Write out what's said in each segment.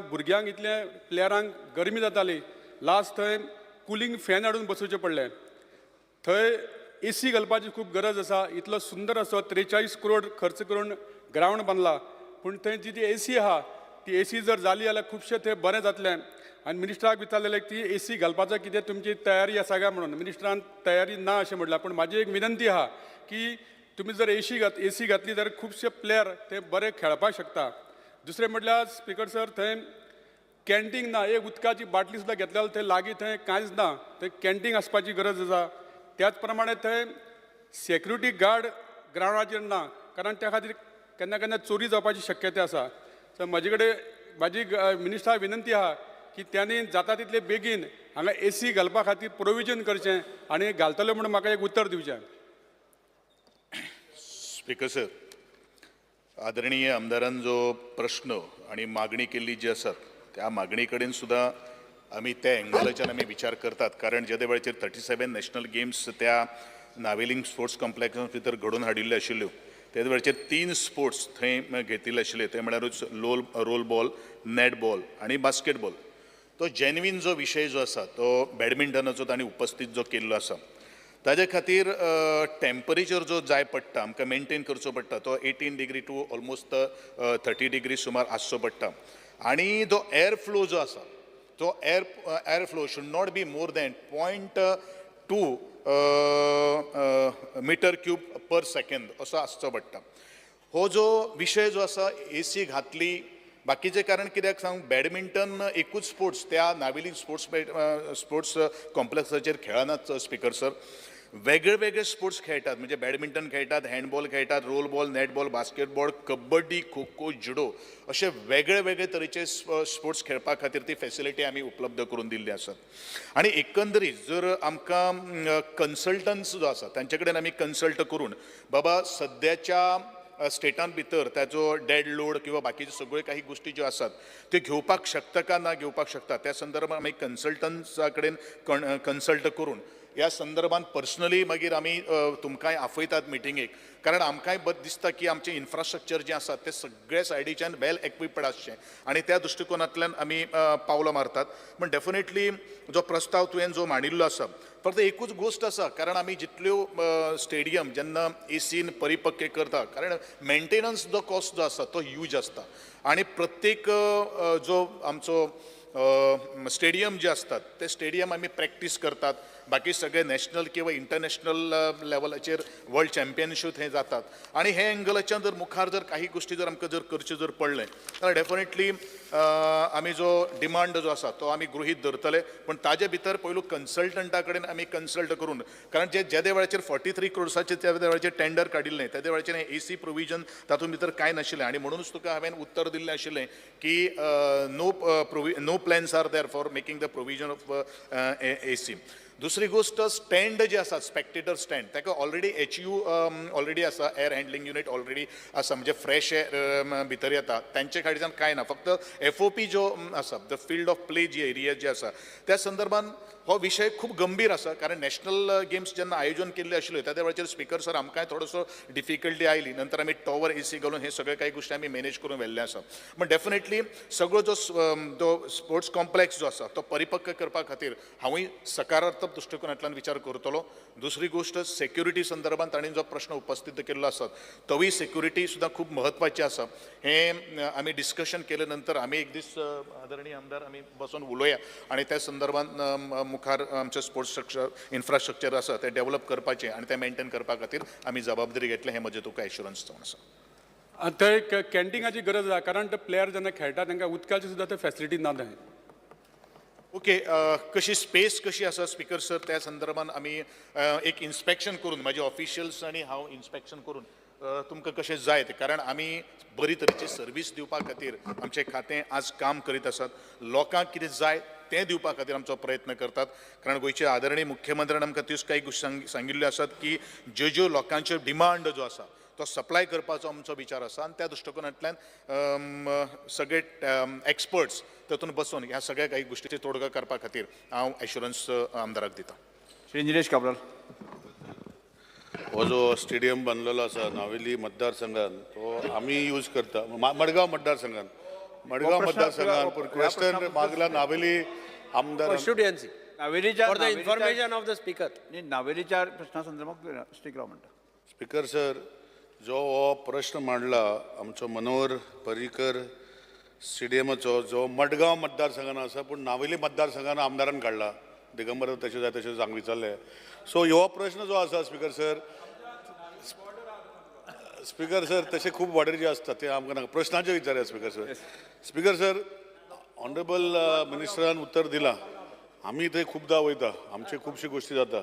भुरग्यांक इतले प्लेयरांक गरमी जाताली. लास्ट थंय कुलींग फॅन हाडून बसोवचें पडलें. थंय एसी घालपाची खूब गरज आसा. इतलो सुंदर असो 43 करोड खर्च करून ग्रावंड बांदला, पूण थंय जी ती एसी आहा, ती एसी जर जाली जाल्यार खुबशें थंय बरें जातलें. आनी मिनिस्टराक विचारलेलें, ती एसी घालपाचो कितें तुमची तयारी आसा काय म्हणून. मिनिस्टरान तयारी ना अशें म्हणलां, पूण म्हाजी एक विनंती आहा की तुमी जर एसी घातली जाल्यार खुबशे प्लेयर ते बरे खेळपाक शकता. दुसरें म्हटल्यार, स्पिकर सर, थंय कॅन्टीन ना. एक उदकाची बाटली सुद्दां घेतली जाल्यार थंय लागीं थंय कांयच ना. थंय कॅन्टीन आसपाची गरज आसा. त्याच प्रमाणे थंय सेक्युरिटी गार्ड ग्रावंडाचेर ना, कारण त्या खातीर केन्ना केन्ना चोरी जावपाची शक्यता आसा. सो म्हजे कडेन म्हाजी मिनिस्टराक विनंती आहा की त्यांनी जाता तितले बेगीन हांगा एसी घालपा खातीर प्रोविजन करचें आनी घालतले म्हणून म्हाका एक उतर दिवचें. स्पीकर सर, आदरणीय आमदारान जो प्रश्न आणि मागणी केल्ली जी आसात, त्या मागणी कडेन सुद्दां आमी त्या एंगलाच्यान आमी विचार करतात, कारण जेदे वेळाचेर 37 नॅशनल गेम्स त्या नावेलीं स्पोर्ट्स कॉम्प्लेक्सा भितर घडोवन हाडिल्ल्यो आशिल्ल्यो, तेदे वेळाचेर तीन स्पोर्ट्स थंय घेतिल्ले आशिल्ले. ते म्हळ्यारूच लोल रोल बॉल, नॅट बॉल आनी बास्केटबॉल. तो जेन्युइन जो विशय जो आसा, तो बॅडमिंटनाचो तांणी उपस्थीत जो केल्लो आसा, ताजे खातीर टेम्परेचर जो जाय पडटा, आमकां मेंटेन करचो पडटा, तो 18 degree to almost 30 degree सुमार आसचो पडटा. आनी जो एअर फ्लो जो आसा, तो air flow should not be more than 0.2 meter cube per second असो आसचो पडटा. हो जो विशय जो आसा, एसी घातली बाकीचे, कारण कित्याक सांग, बॅडमिंटन एकूच स्पोर्ट्स त्या नावेली स्पोर्ट्स स्पोर्ट्स कॉम्प्लेक्साचेर खेळनात स्पिकर सर. वेगळे वेगळे स्पोर्ट्स खेळटात, म्हणजे बॅडमिंटन खेळटात, हँडबॉल खेळटात, roll ball, netball, basketball, kabaddi, kho kho, judo असे वेगळे वेगळे तरेचे स्पोर्ट्स खेळपा खातीर ती फेसिलिटी आमी उपलब्ध करून दिल्ली आसात. आनी एकंदरीत जर आमकां कन्सल्टन्ट्स जो आसा, तांचे कडेन आमी कन्सल्ट करून बाबा सद्याच्या स्टेटान भितर ताजो डेड लोड किंवा बाकीच्यो सगळ्यो काही गोश्टी ज्यो आसात, त्यो घेवपाक शकता का ना घेवपाक शकता, त्या संदर्भात आमी कन्सल्टन्सा कडेन कन्सल्ट करून ह्या संदर्भात पर्सनली मागीर आमी तुमकांय आपयतात मिटिंगेक, कारण आमकांय बरें दिसता की आमचें इन्फ्रास्ट्रक्चर जें आसा तें सगळे सायडीच्यान वेल एक्विप्ड आसचें आनी त्या दृश्टिकोनांतल्यान आमी पावलां मारतात. पूण डेफिनेटली जो प्रस्ताव तुवें जो मांडिल्लो आसा, फक्त एकूच गोश्ट आसा, कारण आमी जितल्यो स्टेडियम जेन्ना एसीन परिपक्व करता, कारण मेंटेनन्स जो कॉस्ट जो आसा तो ह्यूज आसता. आनी प्रत्येक जो आमचो स्टेडियम जे आसतात, ते स्टेडियम आमी प्रॅक्टीस करतात. बाकी सगळे नॅशनल किंवा इंटरनॅशनल लेवलाचेर वर्ल्ड चॅम्पियनशीप थंय जातात. आनी हे एंगलाच्यान जर मुखार जर काही गोश्टी जर आमकां जर करच्यो जर पडलें जाल्यार डेफिनेटली आमी जो डिमांड जो आसा तो आमी गृहीत धरतले. पूण ताजे भितर पयलू कन्सल्टंटा कडेन आमी कन्सल्ट करून, कारण जे जेदे वेळाचेर 43 क्रोर्साचेर त्या वेळाचेर टेंडर काडिल्लें, तेदे वेळाचेर एसी प्रोविजन तातूंत भितर कांय नाशिल्लें. आनी म्हणूनच तुका हांवें उत्तर दिल्लें आशिल्लें की no plans are there for making the provision of AC. दुसरी गोश्ट, स्टँड जे आसा, स्पेक्टेटर स्टँड, ताका ऑलरेडी एचयू ऑलरेडी आसा, एअर हँडलिंग युनीट ऑलरेडी आसा, म्हणजे फ्रेश एअर भितर येता. तांचे कडच्यान कांय ना, फक्त एफओपी जो आसा, the field of play ji area जी आसा, त्या संदर्भान हो विशय खूब गंभीर आसा. कारण नॅशनल गेम्स जेन्ना आयोजन केल्ले आशिल्ल्यो, त्या वेळाचेर स्पिकर सर, आमकांय थोडोसो डिफिकल्टी आयली. नंतर आमी टॉवर एसी घालून हे सगळे काही गोश्टी आमी मॅनेज करून व्हेल्ले आसा. पण डेफिनेटली सगळो जो स्पोर्ट्स कॉम्प्लेक्स जो आसा तो परिपक्व करपा खातीर हांवूय सकारात्मक दृश्टिकोनांतल्यान विचार करतलो. दुसरी गोश्ट, सेक्युरिटी संदर्भात तांणी जो प्रश्न उपस्थित केल्लो आसा, तोवूय सेक्युरिटी सुद्दां खूब म्हत्वाची आसा. हें आमी डिस्कशन केले नंतर आमी एक दीस आदरणीय आमदार, आमी बसून उलोवया आनी त्या संदर्भात मुखार आमचें स्पोर्ट्स स्ट्रक्चर, इन्फ्रास्ट्रक्चर आसा तें डेव्हलप करपाचें आनी तें मेंटेन करपा खातीर आमी जबाबदारी घेतले, हें म्हजें तुका एश्युरन्स जावन आसा. आनी थंय कॅन्टिनाची गरज आसा, कारण ते प्लेयर जेन्ना खेळटा तांकां उदकाची सुद्दां ते फेसिलिटी ना थंय. ओके, कशी स्पेस कशी आसा स्पीकर सर, त्या संदर्भात आमी एक इन्स्पेक्शन करून, म्हाजे ऑफिशियल्स आनी हांव इन्स्पेक्शन करून तुमकां कशें जाय तें, कारण आमी बरी तरेची सर्वीस दिवपा खातीर आमचें खातें आज काम करीत आसात. लोकांक कितें जाय तें दिवपा खातीर आमचो प्रयत्न करतात, कारण गोंयचे आदरणीय मुख्यमंत्र्यान आमकां त्योच काही गोश्टी सांगिल्ल्यो आसात की ज्यो ज्यो लोकांच्यो डिमांड जो आसा तो सप्लाय करपाचो आमचो विचार आसा. आनी त्या दृश्टिकोनांतल्यान सगळे एक्सपर्ट्स तातूंत बसून ह्या सगळ्या काही गोश्टीचेर तोडगा करपा खातीर हांव एश्युरन्स आमदाराक दिता. श्री निलेश काब्राल. हो जो स्टेडियम बांदलेलो आसा नावेली मतदारसंघात, तो आमी यूज करता, मडगांव मतदारसंघात. मडगांव मतदारसंघात पूण क्वेश्चन मागला नावेली आमदार constituency नावेलीच्या for the information of the speaker. न्ही, नावेलीच्या प्रश्ना संदर्भात स्टीक राव म्हणटा. स्पीकर सर, जो हो प्रश्न मांडला आमचो मनोहर पर्रीकर स्टेडियमाचो, जो मडगांव मतदारसंघान आसा पूण नावेली मतदारसंघान आमदारान काडला, दिगंबर तशें जाय तशें सांग विचारलें. सो हो प्रश्न जो आसा स्पीकर सर, स्पीकर सर तशें खूब बॉर्डर जे आसता ते आमकां नाका, प्रश्नाचेर विचारया speaker sir. Speaker sir, honourable मिनिस्टरान उत्तर दिलां, आमी थंय खुबदां वयता, आमचे खुबश्यो गोश्टी जाता.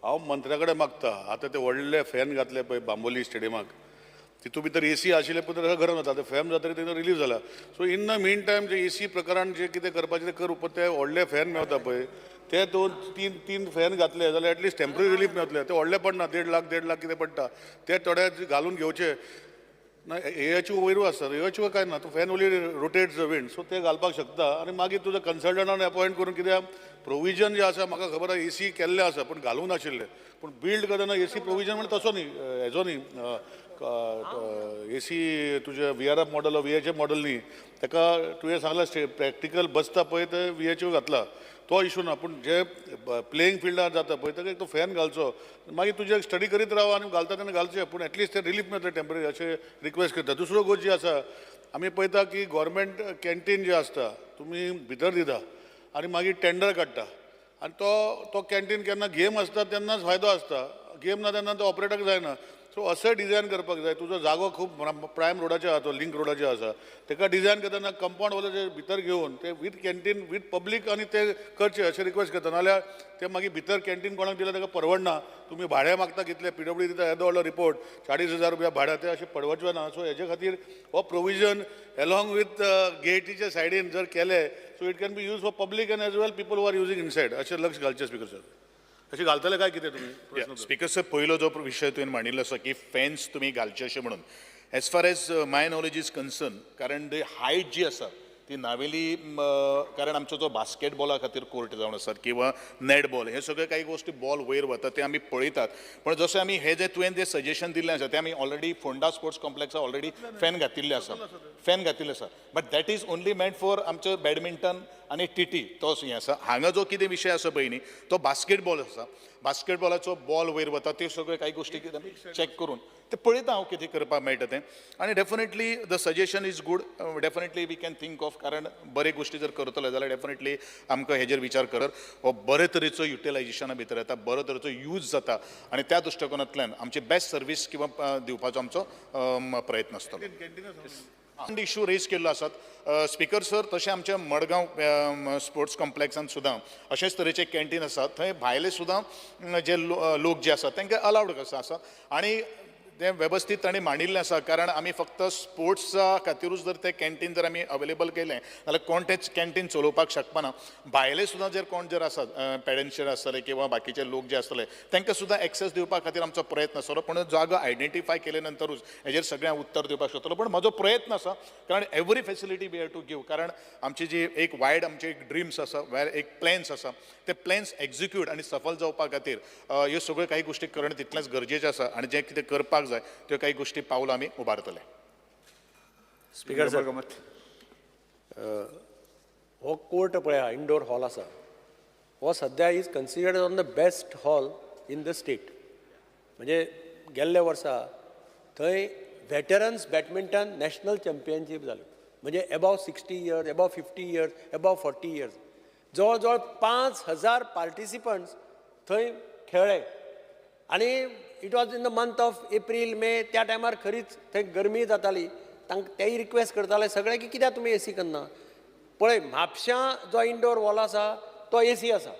हांव मंत्र्या कडेन मागता, आतां ते व्हडले फॅन घातले पळय बांबोली स्टेडियमाक, तितू भितर एसी आशिल्ले पूण तशें गरम जाता, आतां फॅन जातकीर तेंकां रिलीफ जाला. So in the mean time J AC प्रकरण जे कितें करपाचें तें करूं, पण ते व्हडले फॅन मेवता पळय ते दोन तीन तीन फॅन घातले जाल्यार एटलिस्ट टेंपररी रिलीफ मेवतले. ते व्हडले पडना, 1.5 लाख 1.5 लाख कितें पडटा, ते थोडे घालून घेवचे ना. एएचयू वयरूय आसता, एएचयू काय ना, तो fan only rotates the wind, so ते घालपाक शकता. आनी मागीर तुजो कन्सल्टंटान अपॉयंट करून कित्याक प्रोविजन जे आसा, म्हाका खबर आसा एसी केल्लें आसा पूण घालूंक नाशिल्लें, पूण बिल्ड करतना एसी प्रोविजन म्हणल्यार तसो न्ही, हेजो न्ही, एसी तुजें VRF model VHF model न्ही, ताका तुवें सांगलां प्रॅक्टिकल बसता पळय ते VHF घातला तो इशू ना, पूण जे प्लेईंग फिल्डार जाता पळय ताका एक तो फॅन घालचो, मागीर तुजें स्टडी करीत राव आनी घालता तेन्ना घालचें, पूण एटलिस्ट ते रिलीफ मेळटलें टेंपररी, अशें रिक्वेस्ट करता. दुसरो गोश्ट जी आसा, आमी पळयता की गोवोरमेंट कॅन्टीन जे आसता तुमी भितर दिता आनी मागीर टेंडर काडटा, आनी तो तो कॅन्टीन केन्ना गेम आसता तेन्नाच फायदो आसता, गेम ना तेन्ना तो ऑपरेटक जायना. सो अशें डिजायन करपाक जाय, तुजो जागो खूब प्रायम रोडाचेर आसा, तो लिंक रोडाचेर आसा, ताका डिजायन करतना कंपावंड वॉलाचे भितर घेवन ते वीथ कॅन्टीन वीथ पब्लीक आनी ते करचे अशें रिक्वेस्ट करता. नाल्यार ते मागीर भितर कॅन्टीन कोणाक दिल्यार ताका परवडना, तुमी भाडें मागता कितलें, PWD दिता येदो व्हडलो रिपोर्ट 40,000 रुपया भाडें, तें अशें परवडचें ना. सो हेजे खातीर हो प्रोविजन एलॉंग वीथ गेटीच्या सायडीन जर केलें, so it can be use for public and as well people who are using inside, अशें लक्ष घालचें स्पीकर सर. अशें घालतले काय कितें तुमी? स्पीकर सर, पयलो जो विशय तुवें मांडिल्लो आसा की फेन्स तुमी घालचे अशें म्हणून, as far as my knowledge is concern, कारण the height जी आसा ती नावेली, कारण आमचो जो बास्केटबॉला खातीर कोर्ट जावन आसात किंवा नॅटबॉल, हे सगळे काही गोश्टी बॉल वयर वता ते आमी पळयतात. पण जशें आमी हे जे तुवें जे सजेशन दिल्लें आसा तें आमी ऑलरेडी फोंडा स्पोर्ट्स कॉम्प्लेक्सा ऑलरेडी फॅन घातिल्ले आसा, फॅन घातिल्ले आसा, but that is only meant for आमचो बॅडमिंटन आनी टीटी तो हें आसा. हांगा जो कितें विशय आसा पळय न्ही, तो बास्केटबॉल आसा, बास्केटबॉलाचो बॉल वयर वता, त्यो सगळ्यो काही गोश्टी कितें चॅक करून ते पळयता हांव कितें करपाक मेळटा तें. आनी definitely the suggestion is good, definitely we can think of, कारण बरे गोश्टी जर करतले जाल्यार डेफिनेटली आमकां हेजेर विचार करत हो बरे तरेचो युटिलायजेशना भितर येता, बरो तरेचो यूज जाता आनी त्या दृश्टिकोनांतल्यान आमची बेस्ट सर्वीस किंवा दिवपाचो आमचो प्रयत्न आसतलो. इशू रेज केल्लो आसात स्पीकर सर, तशें आमच्या मडगांव स्पोर्ट्स कॉम्प्लेक्सान सुद्दां अशेंच तरेचे कॅन्टीन आसा, थंय भायले सुद्दां जे लोक जे आसात तांकां अलावड कसो आसा आनी तें वेवस्थीत ताणें मांडिल्लें आसा. कारण आमी फक्त स्पोर्ट्सा खातीरूच जर तें कॅन्टीन जर आमी अवेलेबल केलें जाल्यार कोण तें कॅन्टीन चलोवपाक शकपाना. भायले सुद्दां जर कोण जर आसात पेडेन्शियर आसतले किंवा बाकीचे लोक जे आसतले तांकां सुद्दां एक्सेस दिवपा खातीर आमचो प्रयत्न आसतलो, पूण जागो आयडेंटिफाय केले नंतरूच हेजेर सगळ्यांक उत्तर दिवपाक शकतलो. पूण म्हजो प्रयत्न आसा, कारण every facility we have to give, कारण आमची जी एक वायड आमची एक ड्रिम्स आसा, वेर एक प्लॅन्स आसा, ते प्लॅन्स एक्झिक्यूट आनी सफल जावपा खातीर ह्यो सगळ्यो काही गोश्टी करणें तितलेंच गरजेचें आसा आनी जें कितें करपाक जाय त्यो काही गोश्टी पावलां आमी उबारतले. स्पीकर सर, हो कोर्ट पळया इंडोर हॉल आसा, हो सद्या is considered on the best hall in the state. म्हणजे गेल्ल्या वर्सा थंय वेटरन्स बॅडमिंटन नॅशनल चॅम्पियनशीप जाल्यो, म्हणजे above 60 years, above 50 years, above 40 years, जवळ जवळ 5000 पार्टिसिपंट्स थंय खेळ्ळे. आनी it was in the month of April May, त्या टायमार खरीच थंय गरमी जाताली, तांकां तेय रिक्वेस्ट करताले सगळे की कित्याक तुमी एसी करना. पळय म्हापश्यां जो इंडोर हॉल आसा तो एसी आसा,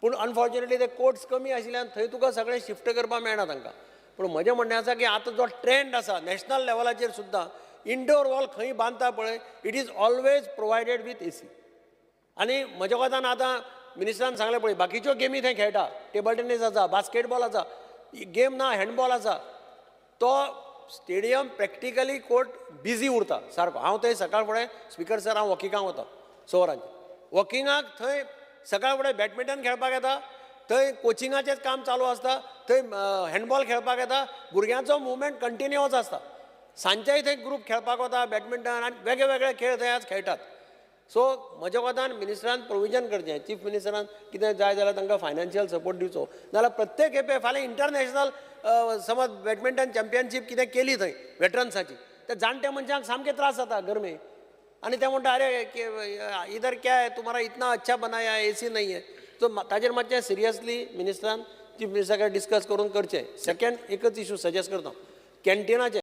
पूण अनफॉर्च्युनेटली ते कोर्ट्स कमी आशिल्ल्यान थंय तुका सगळें शिफ्ट करपाक मेळना तांकां. पूण म्हजें म्हणणें आसा की आतां जो ट्रेंड आसा नॅशनल लेवलाचेर सुद्दां इंडोर हॉल खंय बांदता पळय, it is always provided with AC. आनी म्हज्या कोतान आतां मिनिस्टरान सांगलें पळय, बाकीच्यो गेमी थंय खेळटा, टेबल टेनीस आसा, बास्केटबॉल आसा, गेम ना हँडबॉल आसा, तो स्टेडियम प्रॅक्टिकली कोर्ट बिजी उरता सारको. हांव थंय सकाळ फुडें स्पीकर सर हांव वॉकिंगाक वता 6 वरांचेर, वॉकिंगाक थंय सकाळ फुडें बॅडमिंटन खेळपाक येता, थंय कोचिंगाचेंच काम चालू आसता, थंय हँडबॉल खेळपाक येता, भुरग्यांचो मुवमेंट कंटिन्युअस आसता. सांजच्याय थंय ग्रूप खेळपाक वता बॅडमिंटन आनी वेगळे वेगळे खेळ थंय आज खेळटात. सो म्हज्या कोतान मिनिस्टरान प्रोविजन करचें, चीफ मिनिस्टरान कितें जाय जाल्यार तांकां फायनान्शियल सपोर्ट दिवचो, नाजाल्यार प्रत्येक खेपे फाल्यां इंटरनॅशनल समज बॅडमिंटन चॅम्पियनशीप कितें केली थंय वेटरन्साची, त्या जाणट्या मनशांक सामके त्रास जाता गरमे, आनी ते म्हणटा अरे इधर क्या है तुम्हारा, इतना अच्छा बनाया है, एसी नहीं है. सो ताजेर मातशें सिरियसली मिनिस्टरान चीफ मिनिस्टरा कडेन डिस्कस करून करचें. सेकंड एकच इशू सजेस्ट करता, कॅन्टिनाचें.